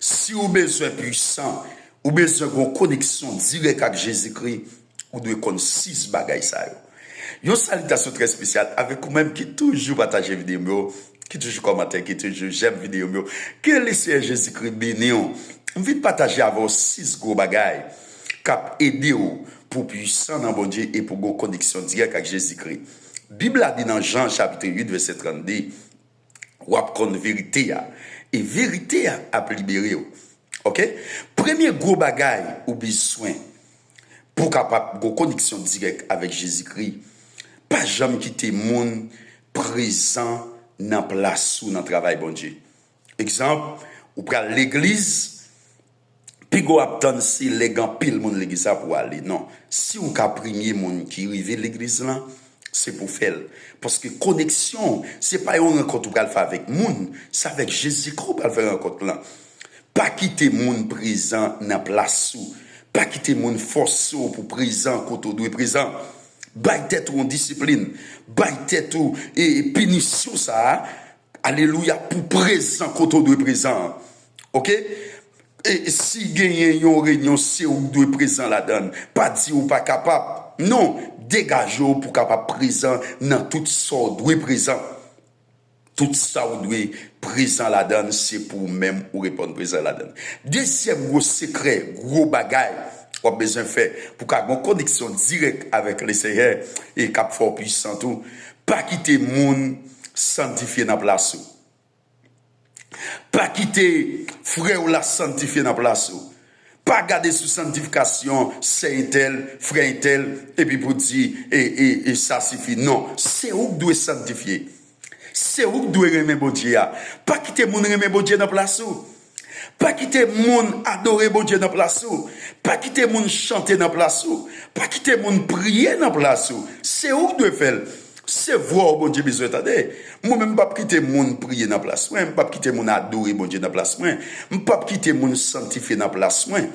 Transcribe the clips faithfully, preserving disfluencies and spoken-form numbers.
Si w bezwen pwisan, ou bezwen gen yon koneksyon dirèk ak Jezikri, ou dwe konn sis bagay sa yo. Yon salitasyon trè espesyal avèk ou menm ki toujou pataje videyo m yo, ki toujou kòmante, ki toujou jèm videyo m yo. Ke Lesenyè Jezikri beni w. M vin pataje avè w sis gwo bagay k ap ede w pou w pwisan nan Bondye e pou w gen yon koneksyon dirèk ak Jezikri. Bib la di nan Jan chapit uit vèsè trannde, w ap konn verite a, e verite a ap libere w. Oke? Premye gwo bagay ou bezwen pou w kapab gen yon koneksyon dirèk avèk Jezikri, pa janm kite moun prezan nan plas ou nan travay Bondye. Egzanp, ou pral legliz, piga w ap tann se lè gen anpil moun legliz la pou w ale. Non. Si w ka premye moun ki rive legliz lan, se pou w fè l. Paske koneksyon, se pa yon rankont ou pral fè avèk moun, se avèk Jezikri w pral fè rankont lan. Pa kite moun prezan nan plas ou. Pa kite moun fòse w pou prezan kote w dwe prezan. Bay tèt ou yon disiplin. Bay tèt ou e, e pinisyon sa a. Alelouya, pou prezan kote w dwe prezan an. Oke? E si genyen yon reyinyon, se ou k dwe prezan ladan l. Pa di ou pa kapab. Non, degaje w pou w kapab prezan nan tout sa w dwe prezan. Tout sa w dwe prezan ladan l, se pou ou menm ou reponn prezan ladan l. Dezyèm gwo sekrè, gwo bagay w ap bezwen fè pou w ka gen yon koneksyon dirèk avèk Lesenyè e k ap fè w pwisan tou, pa kite moun sanntifye nan plas ou. Pa kite frè w la sanntifye nan plas ou. Pa gade sou sanntifikasyon sè entèl, frè entèl, epi pou di, e, e, e sa sifi. Non, se ou k dwe sanntifye. Se ou k dwe renmen Bondye a. Pa kite moun renmen Bondye nan plas ou. Pa kite moun adore Bondye nan plas ou. Pa kite moun chante nan plas ou. Pa kite moun priye nan plas ou. Se ou k dwe fè l. Se vwa w Bondye bezwen tande. Mwen menm, m p ap kite moun priye nan plas mwen. M p ap kite moun adore Bondye nan plas mwen. M p ap kite moun sanntifye nan plas mwen.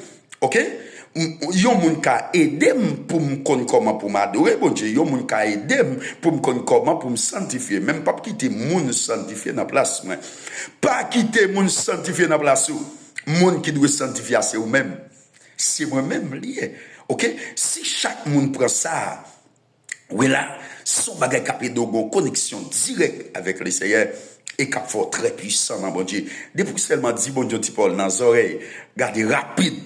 Oke? M- Yon moun ka ede m pou m konn kòman pou m adore Bondye. Yon moun ka ede m pou m konn kòman pou m sanntifye. Men m p ap kite moun sanntifye nan plas mwen. Pa kite moun sanntifye nan plas ou. Moun ki dwe sanntifye a se ou menm. Se mwen menm li ye. Oke? Si chak moun pran sa, wi la, se yon bagay k ap ede w gen yon koneksyon dirèk avèk Lesenyè e k ap fè w trè pwisan nan Bondye. Depi w sèlman di Bondye yon ti pawòl nan zòrèy, gade rapid,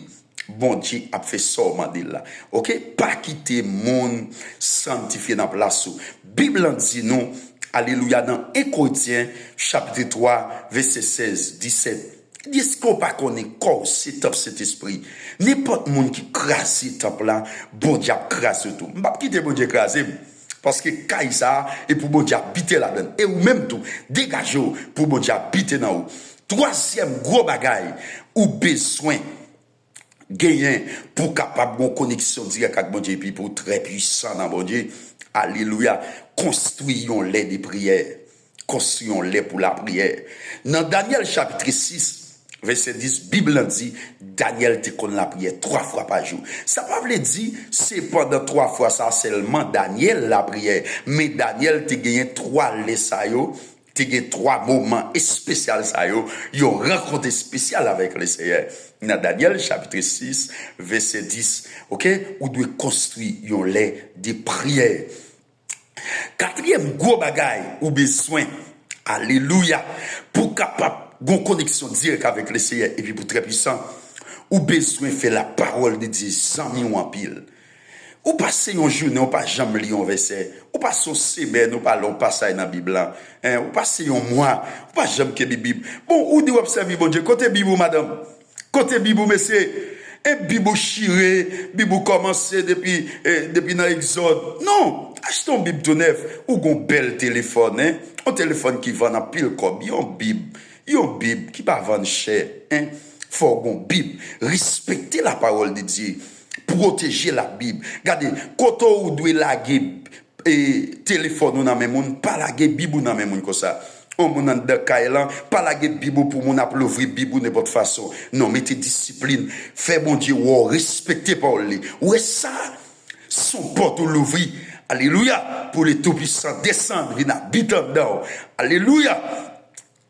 Bondye ap fè sa w mande l la. Oke? Pa kite moun sanntifye nan plas ou. Bib lan di nou, alelouya, nan en Korentyen, chapit twa, vèsè sèz, disèt, Èske w pa konnen kò w se tanp Sentespri? Nenpòt moun ki kraze tanp la, Bondye ap kraze w tou. M p ap kite Bondye kraze m. Paske kay sa a, e pou Bondye abite ladan l. E ou menm tou, degaje w pou Bondye abite nan ou. Twazyèm gwo bagay ou bezwen genyen pou w kapab gen yon koneksyon dirèk ak Bondye epi pou w trè pwisan nan Bondye. Alelouya. Konstwi yon lè de priyè. Konstwi yon lè pou lapriyè. Nan Danyèl chapit sis, vèsè dis, Bib lan di, Danyèl te konn lapriyè twa fwa pa jou. Sa pa vle di se pandan twa fwa sa a sèlman Danyèl lapriyè, men Danyèl te genyen twa lè sa yo, te gen twa moman espesyal sa yo, yon rankont espesyal avèk Lesenyè. Nan Danyèl chapit sis, vèsè dis, oke, ou dwe konstwi yon lè de priyè. Katriyèm gwo bagay ou bezwen, alelouya, pou w kapab gen yon koneksyon dirèk avèk Lesenyè epi pou trè pwisan, ou bezwen fè lapawòl de Dye zanmi w anpil. Ou pase yon jounen, ou pa janm li yon vèsè. Ou pase yon semèn, ou pa li yon pasaj nan Bib lan. Hein, ou pase yon mwa, ou pa janm kenbe Bib. Bon, ou di w ap sèvi Bondye. Kote Bib ou, madanm? Kote Bib ou, mesye? E Bib ou chire, Bib ou kòmanse depi, eh, depi nan Egzòd. Non! Achte yon Bib tou nèf. Ou gon bèl telefòn, hein? Yon telefòn ki vann anpil kòb. Yon Bib. Yon Bib ki pa vann chè, hein? Fò w gon Bib. Respekte lapawòl de Dye. Pwoteje Labib. Gade, kote w dwe lage e telefòn ou nan men moun, pa lage Bib ou nan men moun konsa. Yon moun anndan kay lan, pa lage Bib ou pou moun ap louvri Bib ou nenpòt fason. Non, mete disiplin. Fè Bondye wè w respekte pawòl li. Ou wè sa? Se yon pòt ou louvri. Alelouya! Pou le Toupisan desann, vin abite anndan w. Alelouya!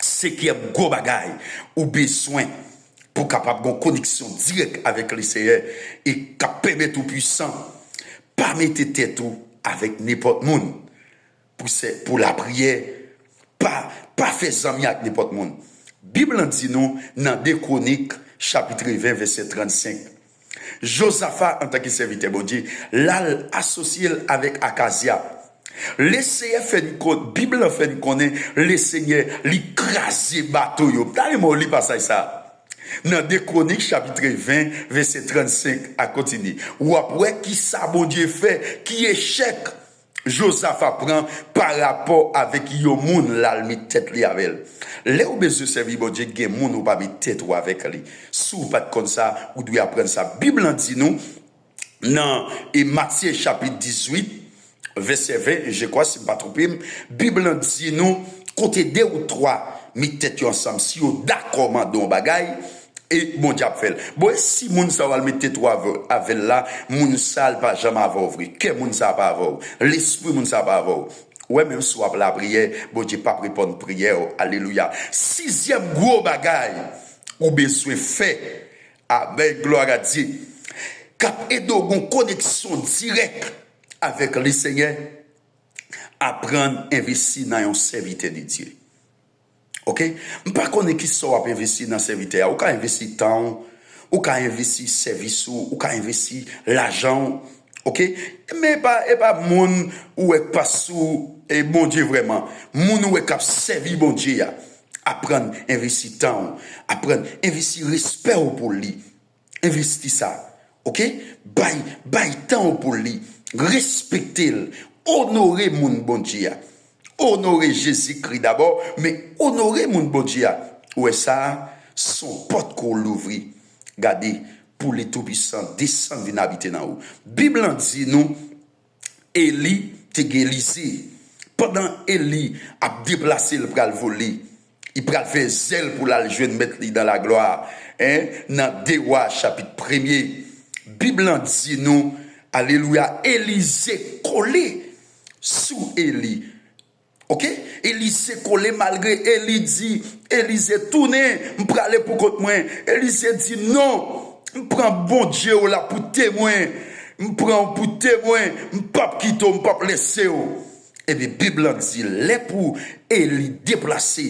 Senkyèm gwo bagay ou bezwen pou w kapab gen yon koneksyon dirèk avèk Lesenyè e k ap pèmèt ou pwisan. Pa mete tèt ou avèk nenpòt moun pou sè, pou lapriyè. Pa, pa fè zanmi ak nenpòt moun. Bib lan di nou nan de Kwonik, chapit ven, vèsè trannsenk, Jozafa, antanke sèvitè Bondye, l al asosye l avèk Akazya. Lesenyè fè n kon-, Bib lan fè n konnen Lesenyè li kraze bato yo. M ta renmen w li pasaj sa a. Nan de Kwonik, chapit ven, vèsè trannsenk a kontinye. W ap wè kisa Bondye fè, ki echèk Jozafa pran pa rapò avèk yon moun l al met tèt li avè l. Lè w bezwen sèvi Bondye, gen moun ou pa met tèt ou avèk li. Si w pa t konn sa, ou dwe aprann sa. Bib lan di nou, nan, e, Matye chapit dizuit, vèsè ven, je kwa, si m pa twonpe m, Bib lan di nou, kote de ou twa met tèt yo ansanm, si yo dakò mande yon bagay, e Bondye ap fè l. Bon, e si moun sa w al met tèt ou avè, avè l la, moun sa l pa janm avè w vre. Kè moun sa pa avè w. Lespri moun sa pa avè w. Ou wè, menm si w ap lapriyè, Bondye p ap reponn priyè w. Alelouya. Sizyèm gwo bagay ou bezwen fè, amèn, glwa a Dye, k ap ede w gen yon koneksyon dirèk avèk Lesenyè, aprann envesti nan yon sèvitè de Dye. Oke? M pa konnen kisa w ap envesti nan sèvitè a. Ou ka envesti tan w, ou ka envesti sèvis ou, ou ka envesti lajan w. Oke? Men e pa, e pa moun ou wè k pa sou, e, Bondye vrèman. Moun ou wè k ap sèvi Bondye a. Aprann envesti tan w, aprann envesti respè w pou li. Envesti sa, oke? Bay, bay tan w pou li. Respekte l. Onore moun Bondye a. Onore Jezikri dabò, men onore moun Bondye a. Ou wè sa, s on pòt ke w louvri. Gade, pou li Toupisan desann vin abite nan ou. Bib lan di nou, Eli te gen Elize. Pandan Eli ap deplase, l pral vole. Li pral fè zèl pou l al jwenn mèt li nan laglwa. En, nan de Wa, chapit premye, Bib lan di nou, alelouya, Elize kole sou Eli. Oke? Elize kole malgre Eli di, Elize, tounen, m prale pou kont mwen. Elize di, non, m pran Bondye w la pou temwen. M pran w pou temwen, m p ap kite w, m p ap lese w. Epi Bib lan di, lè pou Eli deplase,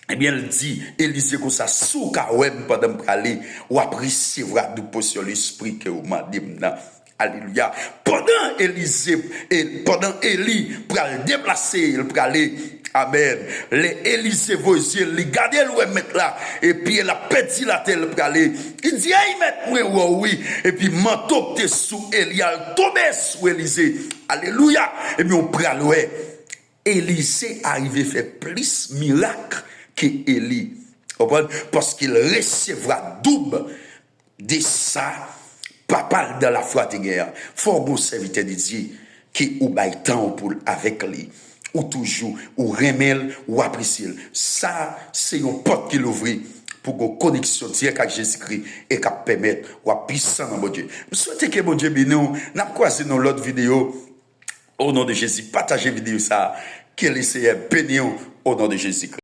ebyen, l di Elize konsa, si w ka wè m pandan m prale, w ap resevwa doub pòsyon lespri ke w mande m nan. Alelouya. Pandan Elize, e, pandan Eli pral deplase, l prale. Amèn. Lè Elize voye zye l, li gade, l wè mèt la, e pye l ap pèdi latè, l prale. Li di, ey, mèt mwen wè w wi. Epi manto k te sou Eli a, l tonbe sou Elize. Alelouya. Ebyen, w pral wè. Elize arive fè plis mirak ke Eli. Konprann? Paske l resevwa doub de sa papa l dan lafwa te gen an. Fò w gen yon sèvitè de Dye ke ou bay tan w pou l avèk li. Ou toujou, ou renmen l, ou apresye l. Sa, se yon pòt ki louvri pou gen yon koneksyon dirèk ak Jezikri e k ap pèmèt w ap pwisan nan Bondye. M swete ke Bondye beni w. N ap kwaze nan lòt videyo. O non de Jezi, pataje videyo sa a. Ke Lesenyè beni w o non de Jezikri.